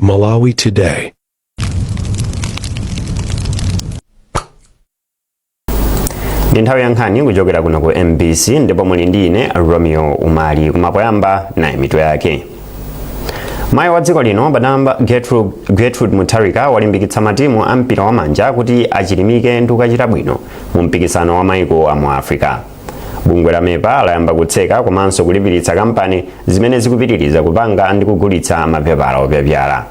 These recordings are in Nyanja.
Malawi Today. Ndi nthawi ya nkhani kuchokera kuno ku MBC ndipo muli ndi ine Romeo Umali. Koma poyamba nayi mitu yake. Mayi wa dziko lino Madam Gertrude Mutharika walimbikitsa matimu a mpira wa manja kuti achilimike ndi kukachita bwino mu mpikisano wa maiko a mu Africa. Bungwe la MEPA layamba kutseka komanso kulipiritsa kampani zimene zikupitiriza kupanga ndi kugulitsa mapepala opyapyala.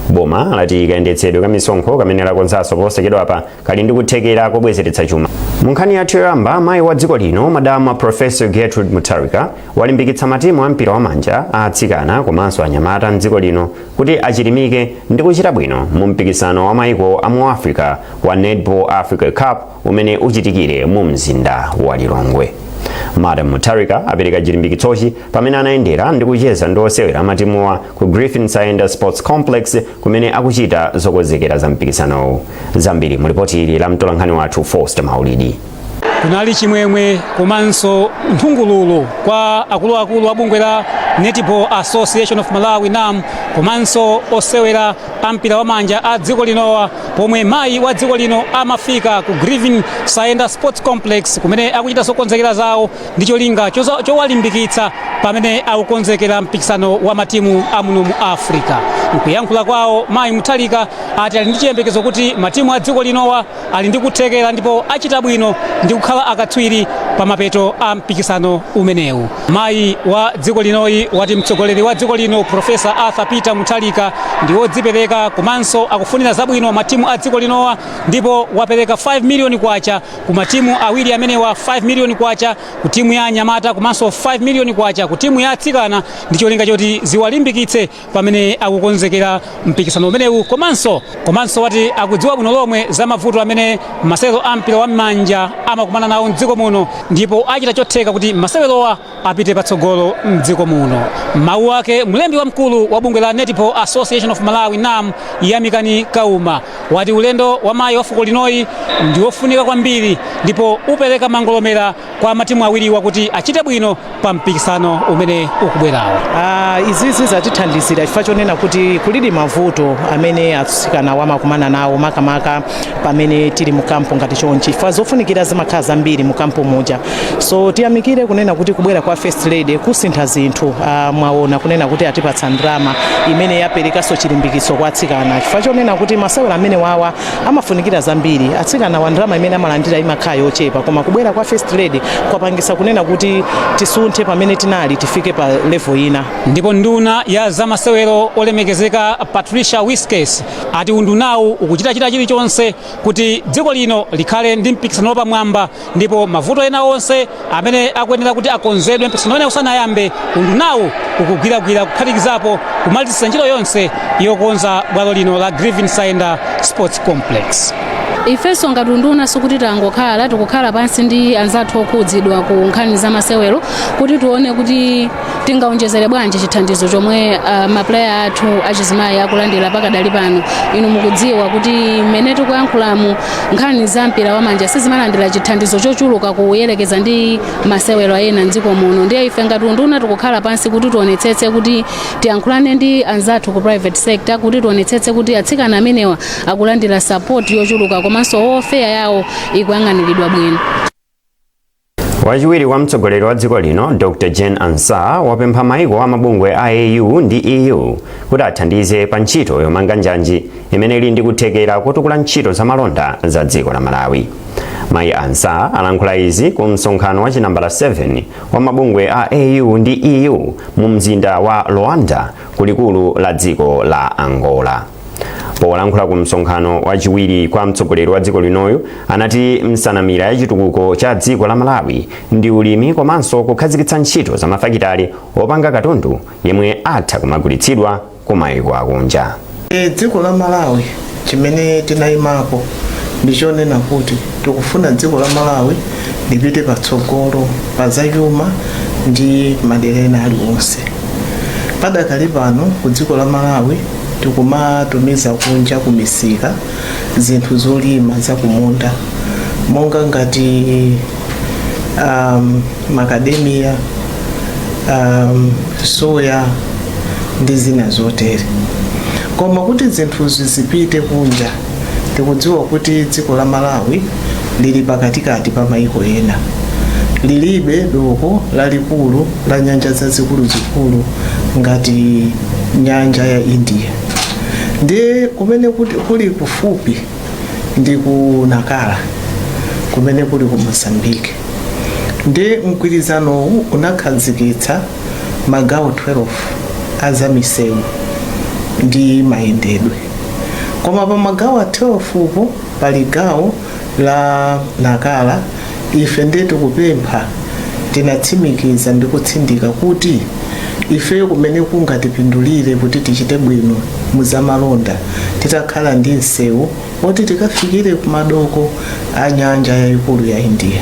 Boma lati kayendetsedwe ka misonkho kamene lakonzanso posachedwapa kali ndi kuthekera kobwezeretsa chuma. Mu nkhani yathu yoyamba, mayi wa dziko lino Madam Professor Gertrude Mutharika walimbikitsa matimu a mpira wa manja a atsikana komanso anyamata mdziko lino kuti achilimike ndi kuchita bwino mu mpikisano wa maiko a mu Africa wa Netball Africa Cup umene uchitikire mu mzinda wa Lilongwe. Madam Mutharika apereka chilimbikitsochi pamene anayendera ndi kucheza ndi osewera matimuwa ku Griffin Saenda Sports Complex kumene akuchita zokonzekera za mpikisanowu. Zambiri mu lipoti ili la mtolankhani wathu Foster Maulidi. Kunali chimwemwe komanso nthungululu kwa akuluakulu a bungwe la Netball Association of Malawi NAM komanso osewera a mpira wa manja a dziko linowa pomwe mayi wa dziko lino amafika ku Griffin Saenda Sports Complex kumene akuchita zokonzekera zawo ndi cholinga chowalimbikitsa pamene akukonzekera mpikisano wa matimu a muno mu Africa. Mkuyankhula kwawo, mayi Mutharika ati ali ndi chiyembekezo kuti matimu a dziko linowa ali ndi kuthekera ndipo achita bwino ndi kukhala akatswiri pa mapeto a mpikisano umenewu. Mayi wa dziko linoyi wati mtsogoleri wa dziko lino Profesa Arthur Peter Mutharika ndi wodzipereka komanso akufunira zabwino matimu a dziko linowa ndipo wapereka 5 miliyoni kwacha ku matimu awiri amenewa, 5 miliyoni kwacha ku timu ya anyamata komanso 5 miliyoni kwacha ku timu ya atsikana ndi cholinga choti ziwalimbikitse pamene akukonzekera mpikisano umenewu. Komanso wati akudziwa bwino lomwe za mavuto amene masewero a mpira wa m'manja amakumana nawo mdziko muno ndipo achita chotheka kuti masewerowa apite patsogolo mdziko muno. Mawu ake, mlembi wamkulu wa bungwe la Netball Association of Malawi NAM Yamikani Kauma wati ulendo wa mayi wa fuko linoyi ndi wofunika kwambiri ndipo upereka mangolomera kwa matimu awiriwa kuti achite bwino pa mpikisano umene ukubwerawo. Izizi zatithandizira chifukwa chonena kuti kulidi mavuto amene atsikana amakumana nawo, makamaka pamene tili mu kampu ngati chonchi, chifukwa zofunikira zimakhala zambiri mu kampu muja. So tiyamikire kunena kuti kubwera kwa First Lady kusintha zinthu. Mwaona kunena kuti atipatsa ndalama imene yaperekanso chilimbikitso kwa atsikana, chifukwa chonena kuti masewero amene wawa amafunikira zambiri. Atsikana wa ndalama imene amalandira imakhala yochepa, koma kubwera kwa First Lady kwapangisa kunena kuti tisunthe pamene tinali, tifike pa level ina. Ndipo nduna ya zamasewero olemekezeka Patricia Wiskes ati undunawu ukuchita chita chilichonse kuti dziko lino likhale ndi mpikisano wapamwamba ndipo mavuto ena onse amene akuyenera kuti akonzedwe mpikisano umene usanayambe, undunawu ukugwiragwira, kuphatikizapo kumalizitsa ntchito yonse yokonza bwalo lino la Griffin Saenda Sports Complex. Ifenso ngati unduna sikuti tangokhala, tikukhala pansi ndi anzathu okhudzidwa ku nkhani za masewero kuti tione kuti tingaonjezere bwanji chithandizo chomwe maplayer athu achizimayi akulandira pakadali pano. Inu mukudziwa kuti mmene tikuyankhulamu, nkhani za mpira wamanja sizimalandira chithandizo chochuluka kuyerekeza ndi masewero ena mdziko muno. Ndiye ife ngati unduna tikukhala pansi kuti tionetsetse kuti tiyankhulane ndi anzathu ku private sector kuti tionetsetse kuti atsikana amenewa akulandira support yochuluka komanso welfare yawo ikuyang'aniridwa bwino. Wachiwiri kwa mtsogoleri wa dziko lino Dr Jane Ansah wapempha maiko amabungwe a AU ndi EU kuti athandize pa ntchito yomanga njanji imene ili ndi kuthekera kotukula ntchito za malonda za dziko la Malawi. Mayi Ansah alankhula izi ku msonkhano wa chinambala 7 wa mabungwe a AU ndi EU mu mzinda wa Luanda, kulikulu la dziko la Angola. Polankhula ku msonkhano wachiwiri kwa mtsogoleri wa dziko linoyu, anati nsanamira ya chitukuko cha dziko la Malawi ndi ulimi komanso kukhazikitsa ntchito za mafakitale opanga katundu yemwe atha kumagulitsidwa ku mayiko akunja. Dziko la Malawi, chimene tinayimapo ndichonena kuti tikufuna dziko la Malawi lipite patsogolo pa zachuma ndi madera ena aliwonse. Padakali pano ku dziko la Malawi tikumatumiza kunja ku misika zinthu zolima zakumunda monga ngati macadamia, soya ndi zina zotere. Koma kuti zinthuzi zipite kunja, tikudziwa kuti dziko la Malawi lili pakatikati pa maiko ena, lilibe doko lalikulu la nyanja zazikuluzikulu ngati nyanja ya India. Ndiye kumene kuti kuli kufupi ndi ku Nakala, kumene kuli ku Mozambique. Ndi mgwirizanowu unakhazikitsa magawo 12 azamisewu ndi mayendedwe, koma pa magawo a 12 po pali gawo la Nakala. Ife ndiye tikupempha, tinatsimikiza ndi kutsindika kuti ifeyo kumene kungatipindulire kuti tichite bwino muzamalonda, titakhala ndi msewu oti tikafikire kumadoko a nyanja yayikulu ya India.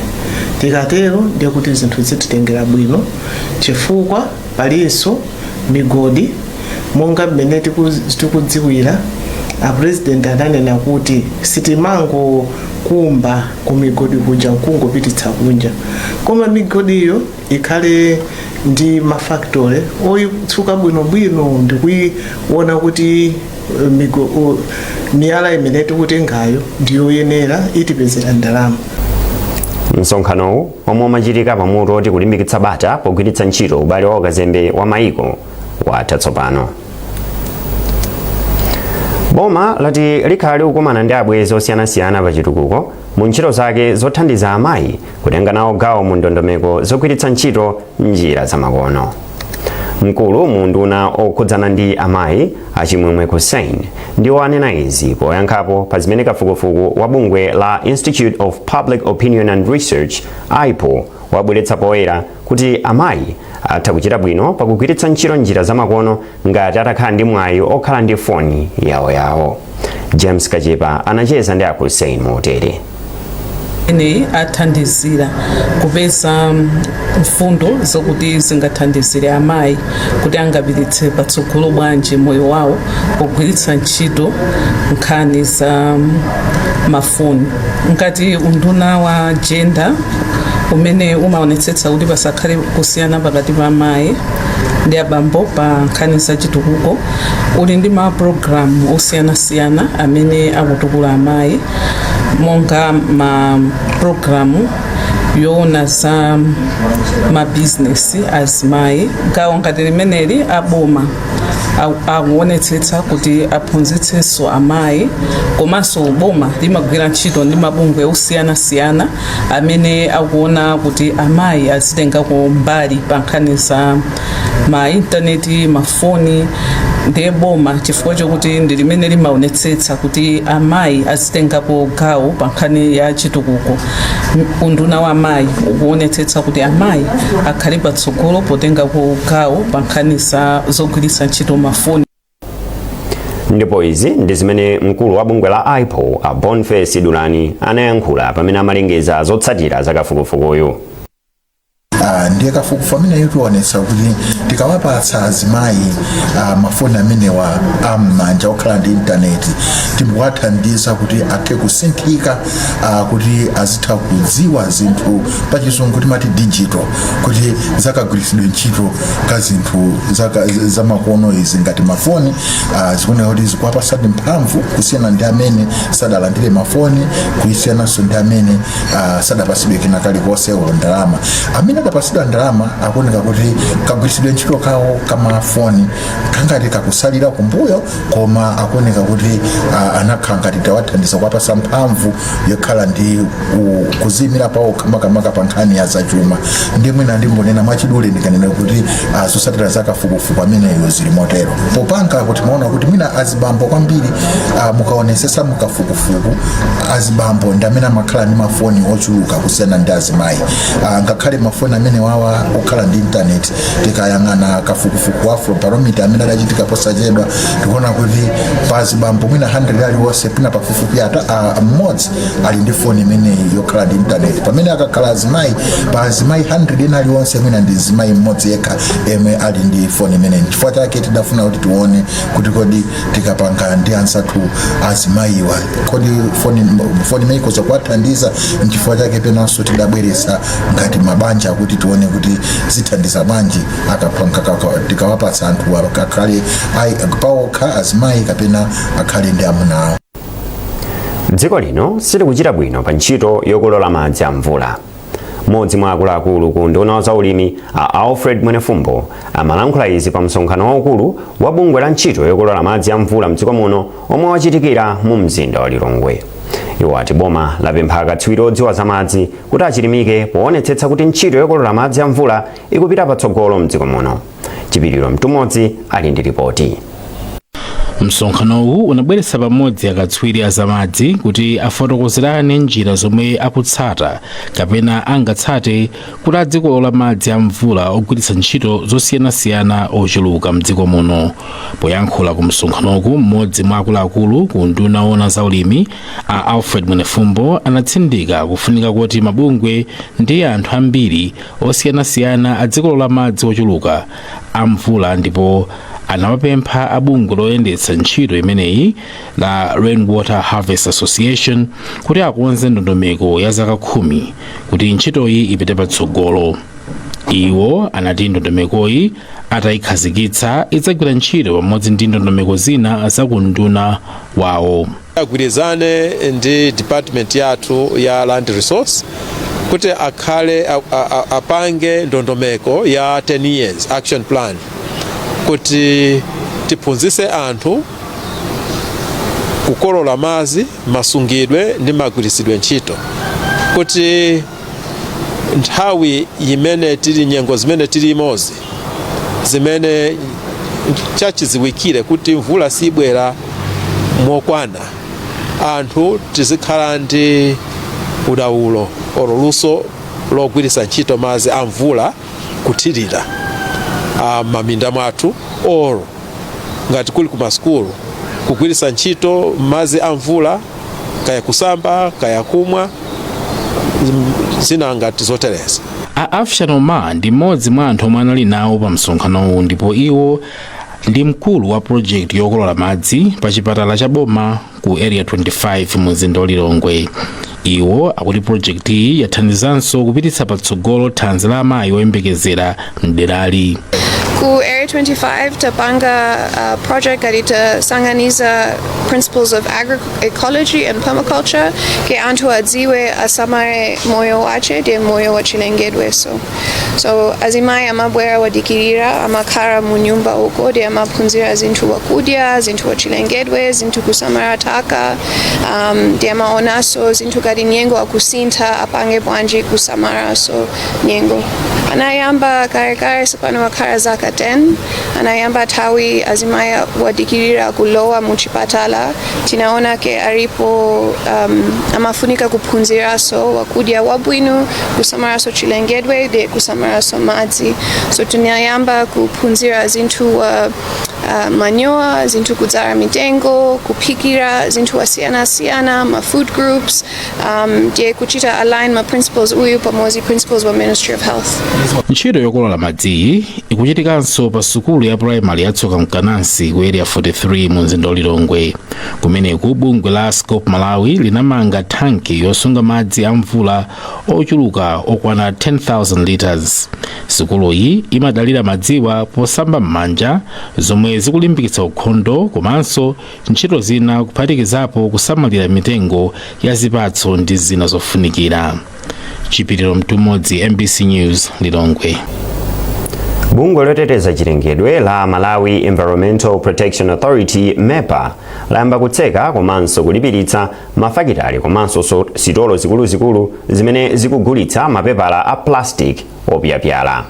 Tikatero ndiye kuti zinthu zititengera bwino, chifukwa palinso migodi. Monga mmene tikudziwira, a President ananena kuti sitimangokumba ku migodi kuja nkungopititsa kunja, koma migodiyo ikhale ndi ma factory oyitsuka bwinobwino ndikuiona kuti miyala imene tikutengayo ndiyoyenera, itipezera ndalama. Msonkhanowu, omwe umachitika pamutu oti kulimbikitsa bata pogwiritsa ntchito ubale wa ukazembe wa maiko, watha tsopano. Boma lati likhala likukumana ndi abwenzi osiyanasiyana pa chitukuko mu ntchito zake zothandiza amayi kutenga nawo gawo mu ndondomeko zogwiritsa ntchito njira zamakono. Mkulu mu unduna okhudzana ndi amayi, Achimwemwe Hussein, ndiwo anena izi poyankhapo pa zimene kafukufuku wa bungwe la Institute of Public Opinion and Research, IPOR, wabweretsa poyera kuti amayi atha kuchita bwino pakugwiritsa ntchito njira zamakono ngati atakhala ndi mwayi okhala ndi foni yawoyawo. James Kachepa anacheza ndi a Hussein motere. Ineyi athandizira kupeza mfundo zokuti zingathandizire amayi kuti angapititse patsogolo bwanji moyo wawo pogwiritsa ntchito nkhani za mafoni. Ngati unduna wa gender umene umaonetsetsa kuti pasakhale kusiyana pakati pa amayi ndi abambo pa nkhani za chitukuko, uli ndi ma program osiyanasiyana amene akutukula amayi, monga ma program yoona za mabizinesi azimayi. Gawo ngati limeneli, aboma akuonetsetsa kuti aphunzitsenso amayi, komanso boma limagwira ntchito ndi mabungwe osiyanasiyana amene akuona kuti amayi azitengako mbali pa nkhani za ma intaneti, mafoni. Ndiye boma, chifukwa chokuti ndi limene limaonetsetsa kuti amayi azitengapo gawo pa nkhani ya chitukuko, unduna wa amayi ukuonetsetsa kuti amayi akhale patsogolo potengako gawo pa nkhani za zogwiritsa ntchito mafoni. Ndipo izi ndi zimene mkulu wa bungwe la IPOR, a Boniface Dulani, anayankhula pamene amalengeza zotsatira za kafukufukuyu. Ndiye kafukufuku ameneyo tionetsa kuti tikawapatsa azimayi mafoni amenewa am'manja okhala ndi intaneti, tikuwathandiza kuti athe kusinthika, kuti azitha kudziwa zinthu, pachizungu timati digital, kuti zakagwiritsidwe ntchito ka zinthu zamakono izi ngati mafoni, zikuoneka kuti zikuwapasadi mphamvu kusiyana ndi amene sadalandire mafoni, kusiyananso ndi amene sadapasidwe kena kalikonse olo ndalama. Amene adapasidwa ndalama akuoneka kuti kagwiritsidwe ntchito kawo kamafoni kangati kakusalira kumbuyo, koma akuoneka kuti anakhala ngati tawathandiza kuwapasa mphamvu yokhala ndi kuziyimira pawo, makamaka pa nkhani ya zachuma. Ndi mwina ndingonena mwachidule, ndikanena kuti zotsatira za kafukufuku ameneyo zili motero. Popanga kuti maona kuti mwina azibambo kwambiri, mukaonesesa mukafukufuku, azibambo ndi amene amakhala ndi mafoni ochuluka kusiyana ndi azimayi, ngakhale mafoni amene wawa okhala ndi intaneti. Tikayang'ana kafukufuku wa Afrobarometer amene adachitika posachedwa, tikuona kuti pa azibambo mwina 100 aliwonse, pina pafupifupi mmodzi ali ndi foni imeneyi yokhala ndi intaneti, pamene akakhala azimayi, pa azimayi 100 ena aliwonse, mwina ndi azimayi mmodzi yekha emwe ali ndi foni imeneyi. Chifukwa chake tidafuna kuti tione kuti kodi tikapanga ndi anzathu azimayiwa, kodi foni imene ikhoza kuwathandiza? Nchifukwa chake penanso tidabweretsa ngati mabanja kuti Kuti tione kuti zithandiza bwanji tikawapatsa anthu akhale paokha, azimayi kapena akhale ndi amuna awo. Dziko lino silikuchita bwino pa ntchito yokolola madzi a mvula. Mmodzi mwa akuluakulu ku unduna za ulimi, a Alfred Mwenefumbo, amalankhula izi pa msonkhano waukulu wa bungwe la ntchito yokolola madzi a mvula mdziko muno omwe wachitikira mu mzinda wa Lilongwe. Iwo ati boma lapempha akatswiri odziwa za madzi kuti achilimike poonetsetsa kuti ntchito yokolola madzi a mvula ikupita patsogolo mdziko muno. Chipiriro Mtumodzi ali ndi ripoti. Msonkhanowu unabweretsa pamodzi akatswiri azamadzi kuti afotokozerane njira zomwe akutsata kapena angatsate kuti adzikolola madzi a mvula ogwiritsa ntchito zosiyanasiyana ochuluka mdziko muno. Poyankhula ku msonkhanoku, mmodzi mwa akuluakulu ku unduna woona za ulimi, a Alfred Mwenefumbo, anatsindika kufunika kuti mabungwe ndi anthu ambiri osiyanasiyana adzikolola madzi ochuluka a mvula, ndipo anawapempha abungwe loyendetsa ntchito imeneyi la Rainwater Harvest Association kuti akonze ndondomeko ya zaka 10 kuti ntchitoyi ipite patsogolo. Iwo anati ndondomekoyi atayikhazikitsa idzagwira ntchito pamodzi ndi ndondomeko zina za ku unduna wawo. Agwirizane ndi department yathu ya land resource kuti akhale apange ndondomeko ya 10 years action plan kuti tiphunzitse anthu kukolola madzi, masungidwe ndi magwiritsidwe ntchito, kuti nthawi imene tili, nyengo zimene tili imozi, zimene chachiziwikire kuti mvula sibwera mokwana, anthu tizikhala ndi udaulo olo luso logwiritsa ntchito madzi a mvula kuthirira maminda mwathu, olo ngati kuli kumasukulu kugwiritsa ntchito madzi a mvula, kaya kusamba, kaya kumwa, zina ngati zotereza. A Afshan Omar ndi mmodzi mwa anthu omwe anali nawo pa msonkhanowu, ndipo iwo ndi mkulu wa project yokolola madzi pa chipatala cha boma ku Area 25 mu mzinda wa Lilongwe. Iwo akuti project iyi yathandizanso kupititsa patsogolo thanzi la amayi oyembekezera mderali. Ku Area 25 tapanga project kati tasanganiza principles of agroecology and permaculture ke anthu adziwe asamale moyo wache ndi moyo wa chilengedwe. So azimayi amabwera wadikirira, amakhala mu nyumba uko ndi amaphunzira zinthu wakudya, zinthu wa chilengedwe, zinthu kusamala taka, ndi amaonaso zinthu kati nyengo akusintha, apange bwanji kusamala. So nyengo anayamba kalekale, sopano wakhala zaka 10. Anayamba thawi azimayi wadikirira kulowa muchipatala. Tinaona ke alipo amafunika kuphunziraso wakudya wabwino, kusamalaso chilengedwe de kusamalaso madzi. So tinayamba kuphunzira zinthu manyowa, zinthu kudzala mitengo, kuphikira zinthu wasiyana-siyana, ma food groups, ndiye kuchita align ma principles uyu pamodzi principles wa Ministry of Health. Ntchito yokolola madziyi ikuchitikanso pa sukulu ya primary ya Tsoka Mkanansi ku Area 43 mu mzinda wa Lilongwe. Kumeneku bungwe la Scope Malawi linamanga thanki yosunga madzi a mvula ochuluka okwana 10,000 liters. Sukuluyi imadalira madziwa posamba m'manja, zomwe zikulimbikitsa ukhondo komanso ntchito zina, kuphatikizapo kusamalira mitengo ya zipatso ndi zina zofunikira. Chipiriro Mtumodzi, MBC News, Lilongwe. Bungwe loteteza chilengedwe la Malawi Environmental Protection Authority, MEPA, layamba kutseka komanso kulipiritsa mafakitale komanso sitolo zikuluzikulu zimene zikugulitsa mapepala a plastic opyapyala.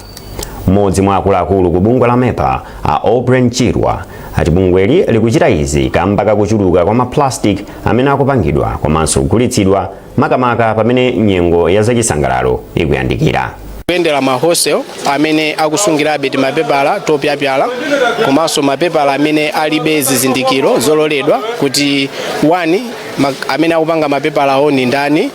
Mmodzi mwa akuluakulu ku bungwe la MEPA, a Obren Chirwa, ati bungweli likuchita izi kamba kakuchuluka kwa maplastic amene akupangidwa komanso kugulitsidwa, makamaka pamene nyengo ya zachisangalalo ikuyandikira. Kuyendera ma wholesale amene akusungirabe timapepala topyapyala komanso mapepala amene alibe zizindikiro zololedwa, kuti 1 amene akupanga mapepala awo ni ndani.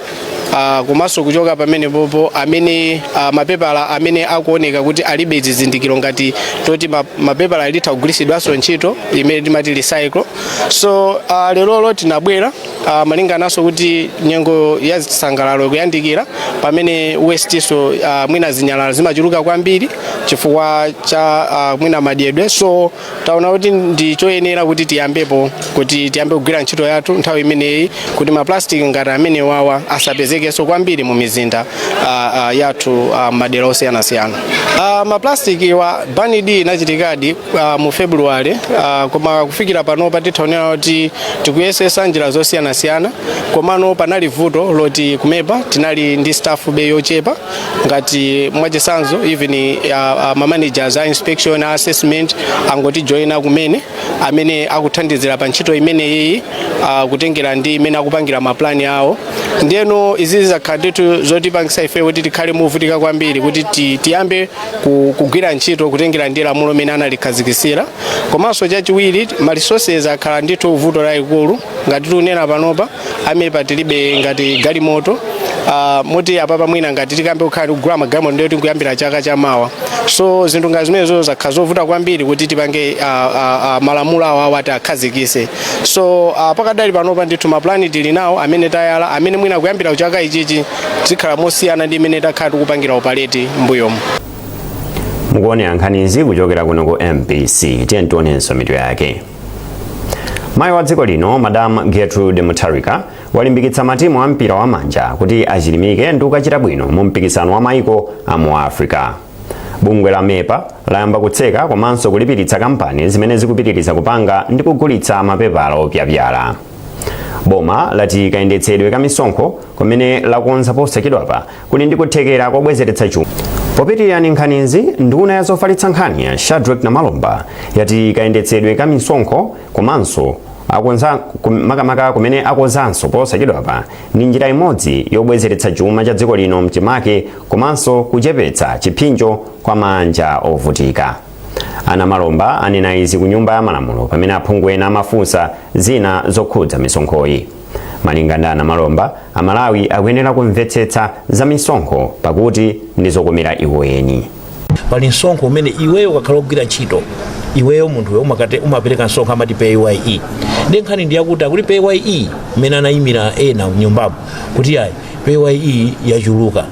Komanso kuchoka pamene popo amene mapepala amene akuoneka kuti alibe zizindikiro ngati toti mapepala alitha kugwiritsidwanso ntchito, imene timati recycle. So lerolo tinabwera malingananso kuti nyengo ya zisangalalo ikuyandikira, pamene waste so mwina zinyalala zimachuluka kwambiri chifukwa cha mwina madyedwe. So taona kuti ndi choyenera kuti tiyambepo, kuti tiyambe kugwira ntchito yathu nthawi imeneyi, kuti maplastic ngati amene wawa asapezekenso kwambiri mu mizinda yathu, madera osiyanasiyana. Maplastic wa ban inachitikadi mu February, koma kufikira panopa tithaonera kuti tikuyesesa njira zosiyanasiyana. Komano panali vuto loti ku MEPA tinali ndi staff be yochepa. Ngati mwachitsanzo, even ma managers a inspection, a assessment angotijoyina kumene, amene akuthandizira pa ntchito imeneyi, kutengera ndi imene akupangira maplani awo. Ndiyeno izi zakhala ndithu zotipangisa ife kuti tikhale movutika kwambiri kuti tiyambe kugwira ntchito kutengera ndi lamulo imene analikhazikisira. Komanso chachiwiri, ma resources akhala ndithu vuto lalikulu. Ngati tikunena panopa, a MEPA tilibe ngati galimoto, moti apapa mwina ngati tikambe kukhala tikugula magalimoto, ndiyo tikuyambira chaka chamawa. So zinthu ngati zimenezo zakhala zovuta kwambiri kuti tipange malamulo awo awo ati akhazikise. So pakadali panopa ndithu maplani tili nawo amene tayala, amene mwina kuyambira kuchaka ichichi zikhala mosiyana ndi imene takhala tikupangira operate mbuyomu. Mukuonera nkhanizi kuchokera kuno ku MBC. Tiye tionenso mitu yake. Mayi wa dziko lino, Madam Gertrude Mutharika, walimbikitsa matimu a mpira wa manja kuti achilimike ndi kukachita bwino mu mpikisano wa maiko a mu Africa. Bungwe la MEPA layamba kutseka komanso kulipiritsa kampani zimene zikupitiriza kupanga ndi kugulitsa mapepala opyapyala. Boma lati kayendetsedwe ka misonkho kumene lakonza posachedwapa kuli ndi kuthekera kobwezeretsa chuma. Popitirira nkhanizi, nduna ya zofalitsa nkhani ya Shadrack Namalomba yati kayendetsedwe ka misonkho komanso akonza makamaka kumene akonzanso posachedwapa ndi njira imodzi yobwezeretsa chuma cha dziko lino mchimake komanso kuchepetsa chipsinjo kwa manja ovutika. A Namalomba anena izi ku Nyumba ya Malamulo pamene aphungu ena amafunsa zina zokhudza misonkhoyi. Malinga ndi a Namalomba, Amalawi akuyenera kumvetsetsa za misonkho pakuti ndi zokomera iwo eni. Pali msonkho umene iweyo ukakhala kugwira ntchito, iweyo munthuwe umapereka msonkho, amati PAYE. Ndi nkhani ndiyakuti akuti PAYE mmene anayimira ena mnyumbamo kuti ayi, PAYE yachuluka,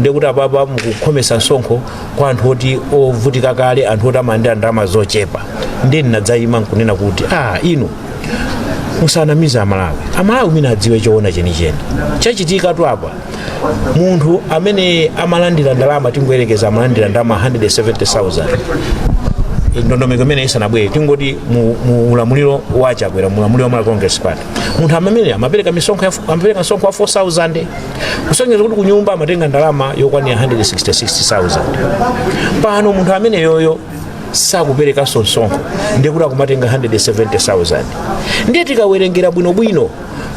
ndekuti apapa mukukhomesa msonkho kwa anthu oti ovutika kale, anthu oti amalandira ndalama zochepa. Ndi ndinadzayima nkunena kuti, ah, inu musanamize Amalawi. Amalawi mwina adziwe choona chenicheni chachitika tu apa. Munthu amene amalandira ndalama, tingoyerekeza amalandira ndalama 170,000 ndondomeko imene isanabwere, tingoti mu ulamuliro wa Chakwera, mu ulamuliro wa Malawi Congress Party, munthu amene amapereka misonkho amapereka msonkho wa 4000, kusonyeza kuti kunyumba amatenga ndalama yokwanira 166,000. Pano munthu amene yoyo sakuperekanso msonkho, ndikuti akumatenga 170,000. Ndiye tikawerengera bwinobwino,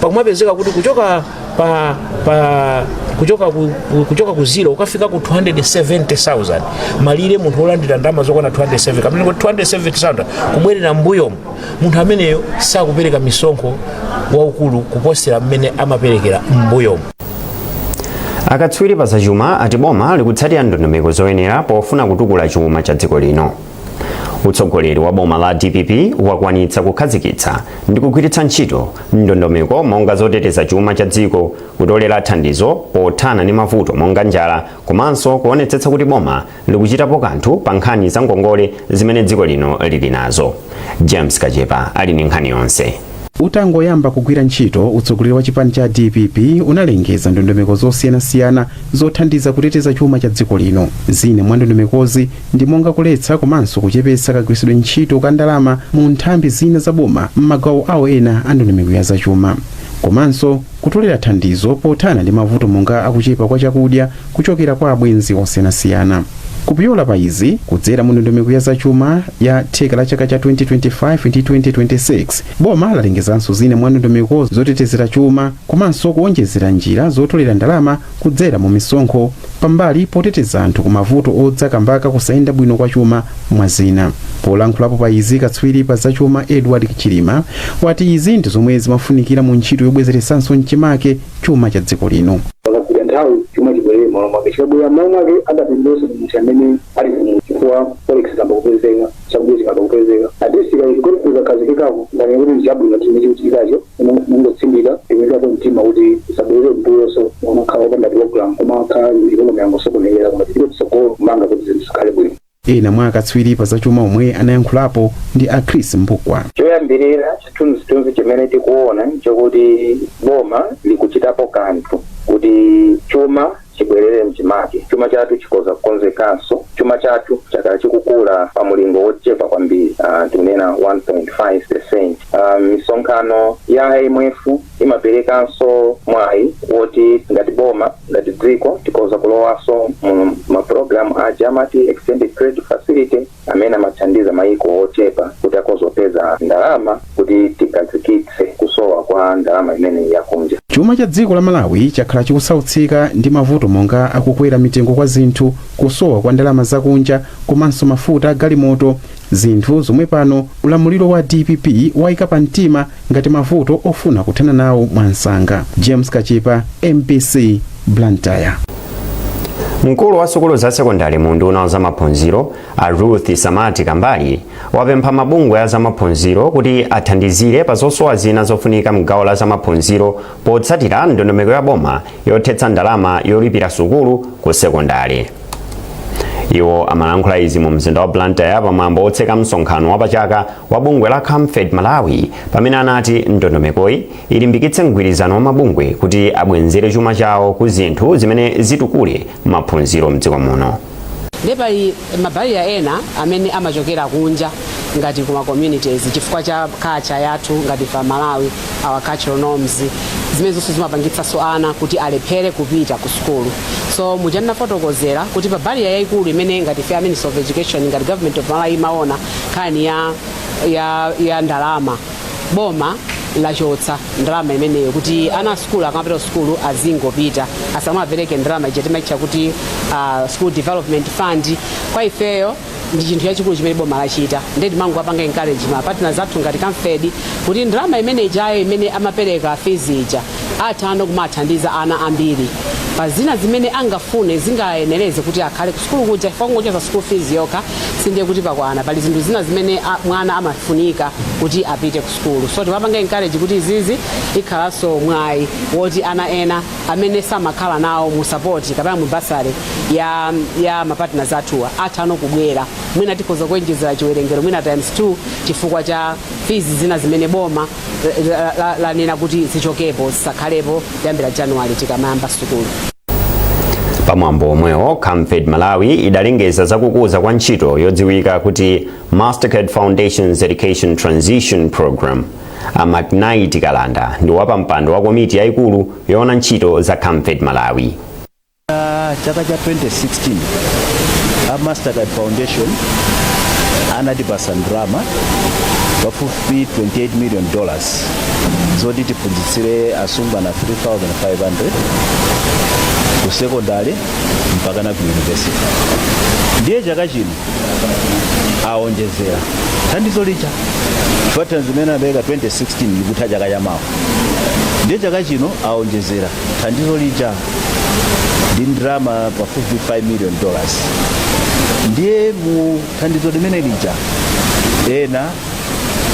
pakumapezeka kuti kuchoka pa pa kuchoka ku, kuchoka ku 0 ukafika ku 270,000, malire munthu wolandira ndalama zokwana 207 kapena kuti 270,000 kubwerera mbuyomu, munthu ameneyo sakupereka misonkho waukulu kuposera mmene amaperekera mbuyomu. Akatswiri pa zachuma ati boma likutsatira ndondomeko zoyenera pofuna kutukula chuma cha dziko lino. Utsogoleri wa boma la DPP wakwanitsa kukhazikitsa ndi kugwiritsa ntchito ndondomeko monga zoteteza chuma cha dziko, kutolera thandizo pothana ndi mavuto monga njala, komanso kuonetsetsa kuti boma likuchitapo kanthu pa nkhani za ngongole zimene dziko lino lili nazo. James Kachepa ali ndi nkhani yonse. Utangoyamba kugwira ntchito, utsogoleri wa chipani cha DPP unalengeza ndondomeko zosiyanasiyana zothandiza kuteteza chuma cha dziko lino. Zina mwa ndondomekozi ndi monga kuletsa komanso kuchepetsa kagwiritsidwe ntchito ka ndalama mu nthambi zina za boma m'magawo awo ena a ndondomeko ya zachuma, komanso kutolera thandizo pothana ndi mavuto monga akuchepa kwa chakudya kuchokera kwa abwenzi osiyanasiyana. Kupyola pa izi, kudzera mu ndondomeko ya zachuma ya theka la chaka cha 2025 ndi 2026, boma lalengezanso zina mwa ndondomeko zotetezera chuma komanso kuonjezera njira zotolera ndalama kudzera mu misonkho, pambali poteteza anthu ku mavuto odza kamba ka kusayenda bwino kwa chuma, mwa zina. Polankhulapo pa izi, katswiri pa zachuma Edward Chilima wati izi ndi zomwe zimafunikira mu ntchito yobwezeretsanso mchimake chuma cha dziko lino. Pakapita nthawi chuma chibwerere m'malo mwake. Chikabwera m'malo mwake, angapindulenso ndi munthu amene ali kuno, chifukwa forex ikamba kupezeka, chakudya chikamba kupezeka, at least economy ikakhazikikako, ngati kuti ndichabwino chimene chikuchitikacho, mungotsindika ndikuyikapo mtima kuti isabwerere mbuyoso, umakhala wopanda program, umakhala economy yangosokonekera, koma tipite kutsogolo kumanga kuti zinthu zikhale bwino. Ena mwa akatswiri pa zachuma omwe anayankhulapo ndi a Chris Mbukwa. Choyambirira, chithunzithunzi chimene tikuona nchokuti boma likuchitapo kanthu kuti chuma chibwerere mchimake, chuma chathu chikhoza kukonzekanso. Chuma chathu chakhala chikukula pa mulingo wochepa kwambiri, tikunena 1.5%. Misonkhano ya IMF imaperekanso mwayi woti ngati boma, ngati dziko, tikhoza kulowanso mu mapulogalamu aja amati Extended Credit Facility, amene amathandiza mayiko ochepa kuti akhoza kupeza ndalama kuti tikhazikitse kusowa kwa ndalama imene yakunja. Chuma cha dziko la Malawi chakhala chikusautsika ndi mavuto monga akukwera mitengo kwa zinthu, kusowa kwa ndalama zakunja komanso mafuta agalimoto, zinthu zomwe pano ulamuliro wa DPP wayika pa mtima ngati mavuto ofuna kuthana nawo mwansanga. James Kachipa, MBC, Blantyre. Mkulu wa sukulu za sekondari mu unduna wa zamaphunziro, a Ruth Samati Kambali, wapempha mabungwe a zamaphunziro kuti athandizire pa zosowa zina zofunika mgawo la zamaphunziro potsatira ndondomeko ya boma yothetsa ndalama yolipira sukulu ku sekondari. Iwo amalankhula izi mu mzinda wa Blantyre pamwambo wotseka msonkhano wapachaka wa bungwe la Camfed Malawi, pamene anati ndondomekoyi ilimbikitse mgwirizano wa mabungwe kuti abwenzere chuma chawo ku zinthu zimene zitukule maphunziro mdziko muno. Ndiye pali ma barrier ena amene amachokera kunja ngati kuma communities, chifukwa cha culture yathu ngati pa Malawi, our cultural norms, zimene zonse zimapangitsanso ana kuti alephere kupita ku sukulu. So muja ndinafotokozera kuti pa barrier yayikulu imene ngati ife a Ministry of Education, ngati Government of Malawi imaona, nkhani ya ndalama. Boma lachotsa ndalama imeneyo kuti ana a sukulu akamapita ku sukulu azingopita, asamapereke ndalama ija timaitcha kuti School Development Fund. Kwa ifeyo ndi chinthu chachikulu chimene boma lachita. Ndiye timangowapanga encourage ma partners athu ngati Camfed kuti ndalama imene ijayo imene amapereka fees ija atha kumathandiza ana ambiri pa zina zimene angafune zingayenereze kuti akhale ku sukulu kuja, chifukwa kungochotsa school fees yokha sindiye kuti pakwana. Pali zinthu zina zimene mwana amafunika kuti apite ku sukulu. So timapanga encourage kuti izizi ikhalanso mwayi woti ana ena amene samakhala nawo mu support kapena mu bursary ya ma partners athuwa atha kubwera. Mwina tikhoza kuonjezera chiwerengero mwina times 2 chifukwa cha fees zina zimene boma lanena kuti zichokepo, zisakhalepo kuyambira January tikamayamba sukulu. Pamwambo omwewo, Camfed Malawi idalengeza zakukuza kwa ntchito yodziwika kuti Mastercard Foundation's Education Transition Program. A McKnight Kalanda ndi wapampando wa komiti yayikulu yoona ntchito za Camfed Malawi. Chaka cha 2016 a Mastercard Foundation anatipasa ndalama pafupifupi $28 million zoti tiphunzitsire asungwana 3500 ku sekondari mpaka na ku university. Ndiye chaka chino aonjezera thandizo lija, chifukwa thandizo limene apereka 2016 likutha chaka chamawa. Ndiye chaka chino aonjezera thandizo lija ndi ndalama pafupifupi $5 million. Ndiye mu thandizo limene lija ena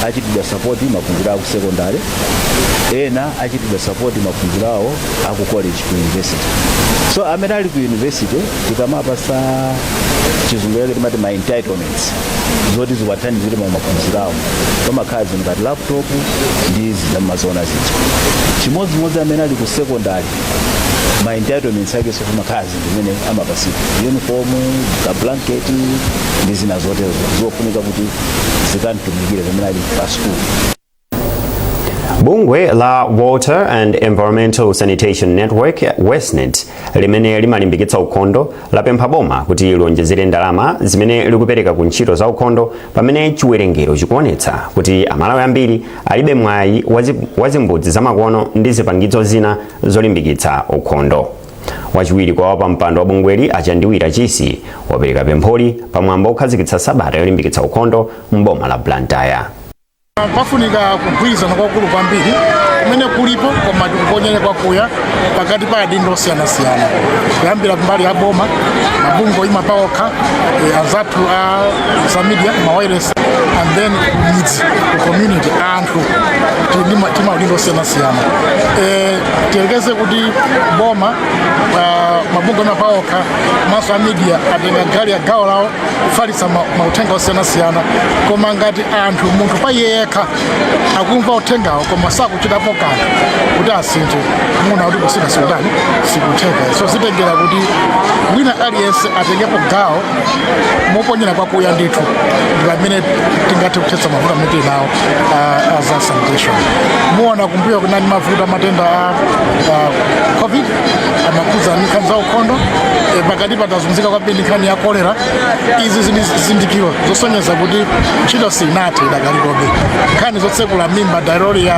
achitidwa support maphunziro awo ku sekondari, ena achitidwa support maphunziro awo aku college, ku university. So amene ali ku university tikamapasa, chizungu yake timati ma entitlements, zoti ziwathandizire pa maphunziro awo, pamakhala zinthu ngati laptop ndi zida mmaziona zija. Chimodzimodzi amene ali ku secondary, ma entitlements ake so pamakhala zinthu zimene amapasidwa, uniform, ka blanket ndi zina zotero zofunika kuti zikantumikire pamene ali pa school. Bungwe la Water and Environmental Sanitation Network, WESNET, limene limalimbikitsa ukhondo lapempha boma kuti lionjezere ndalama zimene likupereka ku ntchito za ukhondo pamene chiwerengero chikuonetsa kuti Amalawi ambiri alibe mwayi wa zimbudzi zamakono ndi zipangizo zina zolimbikitsa ukhondo. Wachiwiri kwa wapampando wa bungweli, a Chandiwira Chisi, wapereka pempholi pamwambo okhazikitsa sabata yolimbikitsa ukhondo m'boma la Blantyre. Pafunika kugwirizana kwakulu kwambiri kumene kulipo koma tikuponyere kwakuya pakati pa adindo osiyanasiyana, kuyambira kumbali ya boma, mabungwe oyima paokha, anzathu a za media, ma wireless, and then midzi, ku community, anthu tili ndi maudindo osiyanasiyana. Tiyerekeze kuti boma, mabungwe oyima paokha komanso a media atenga gali ya gawo lawo kufalitsa mauthenga osiyanasiyana, koma ngati anthu, munthu pa iye yekha akumva uthengawo koma sakuchitapo kanthu kuti asinthe, muona kuti kusintha sikutani, sikutheka. So zitengera kuti wina aliyense atengepo gawo moponyera kwakuya ndithu, ndi pamene tingathe kuthetsa mavuto amene tili nawo a za sanitation. Muona kumbuyo kunali mavuto amatenda a COVID amakhudza ndi nkhani za ukhondo. Pakati patazunzika kwambiri ndi nkhani ya kolera. Izi ndi zizindikiro zosonyeza kuti ntchito sinathe, idakalipobe. Nkhani zotsekula mimba, diarrhea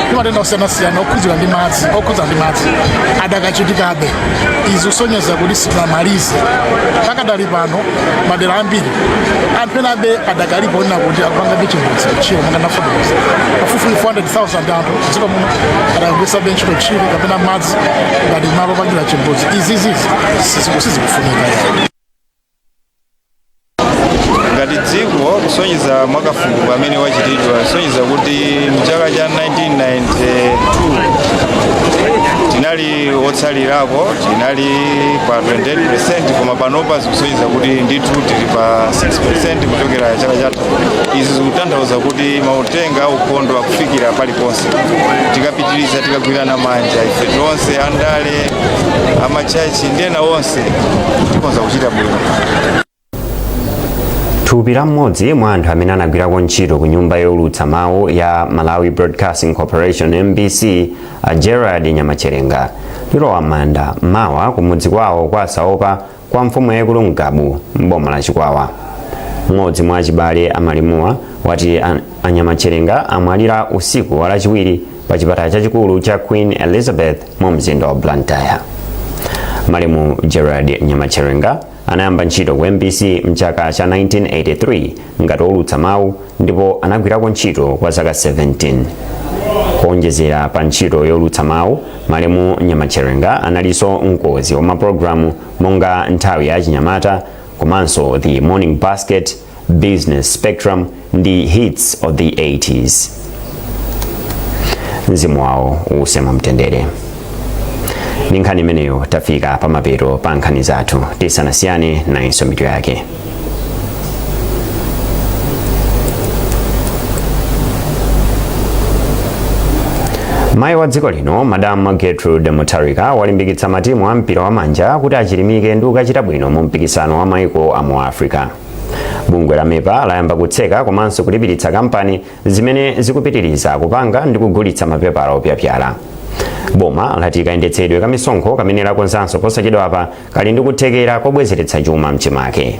ndi matenda osiyanasiyana okhudzira ndi madzi, okhudza ndi madzi adakachitikabe. Izi zosonyeza kuti sitinamalize. Pakadali pano madera ambiri anthu enabe adakalipo onena kuti akupangabe chimbudzi kutchire, monga ndafotokoza, pafupifupi 400,000 anthu dziko muno adakagwiritsabe ntchito tchire kapena madzi ngati malo opangira chimbudzi. Izizi sizikufunika. Ngati dziko, kusonyeza mwakafukufuku amene wachitidwa, kusonyeza kuti mchaka cha 1992 tinali otsalirako, tinali pa 28%, koma panopa zikusonyeza kuti ndithu tili pa 6% kuchokera chaka chatha. Izi zikutanthauza kuti mauthenga aukhondo akufikira paliponse. Tikapitiriza, tikagwirana manja ife tonse, andale, amachachi ndi ena onse, tikonza kuchita bwino. Thupi la mmodzi mwa anthu amene anagwirako ntchito ku nyumba yowulutsa mawu ya Malawi Broadcasting Corporation, MBC, a Gerard Nyamacherenga, lilowa manda mawa kumudzi kwawo kwa Saopa kwa mfumu yayikulu Ngabu m'boma la Chikwawa. Mmodzi mwa achibale amalemuwa wati a Nyamacherenga amwalira usiku wa Lachiwiri pa chipatala chachikulu cha Queen Elizabeth mu mzinda wa Blantyre. Malemu Gerard Nyamacherenga anayamba ntchito ku MBC mchaka cha 1983 ngati wolutsa mawu ndipo anagwirako ntchito kwa zaka 17. Kuonjezera pa ntchito yolutsa mawu, malemu Nyamacherenga analinso mkonzi wa mapulogalamu monga Nthawi ya Chinyamata komanso The Morning Basket, Business Spectrum ndi Hits of the 80s. Mzimu wawo uwuse mumtendere. Ndi nkhani imeneyo tafika pamapeto pa nkhani zathu. Tisanasiyane, nayinso mitu yake. Mayi wa dziko lino, Madam Gertrude Mutharika, walimbikitsa matimu a mpira wa manja kuti achilimike ndi kukachita bwino mu mpikisano wa maiko a mu Africa. Bungwe la MEPA layamba kutseka komanso kulipiritsa kampani zimene zikupitiriza kupanga ndi kugulitsa mapepala opyapyala. Boma lati kayendetsedwe ka misonkho kamene lakonzanso posachedwapa kali ndi kuthekera kobwezeretsa chuma mchimake.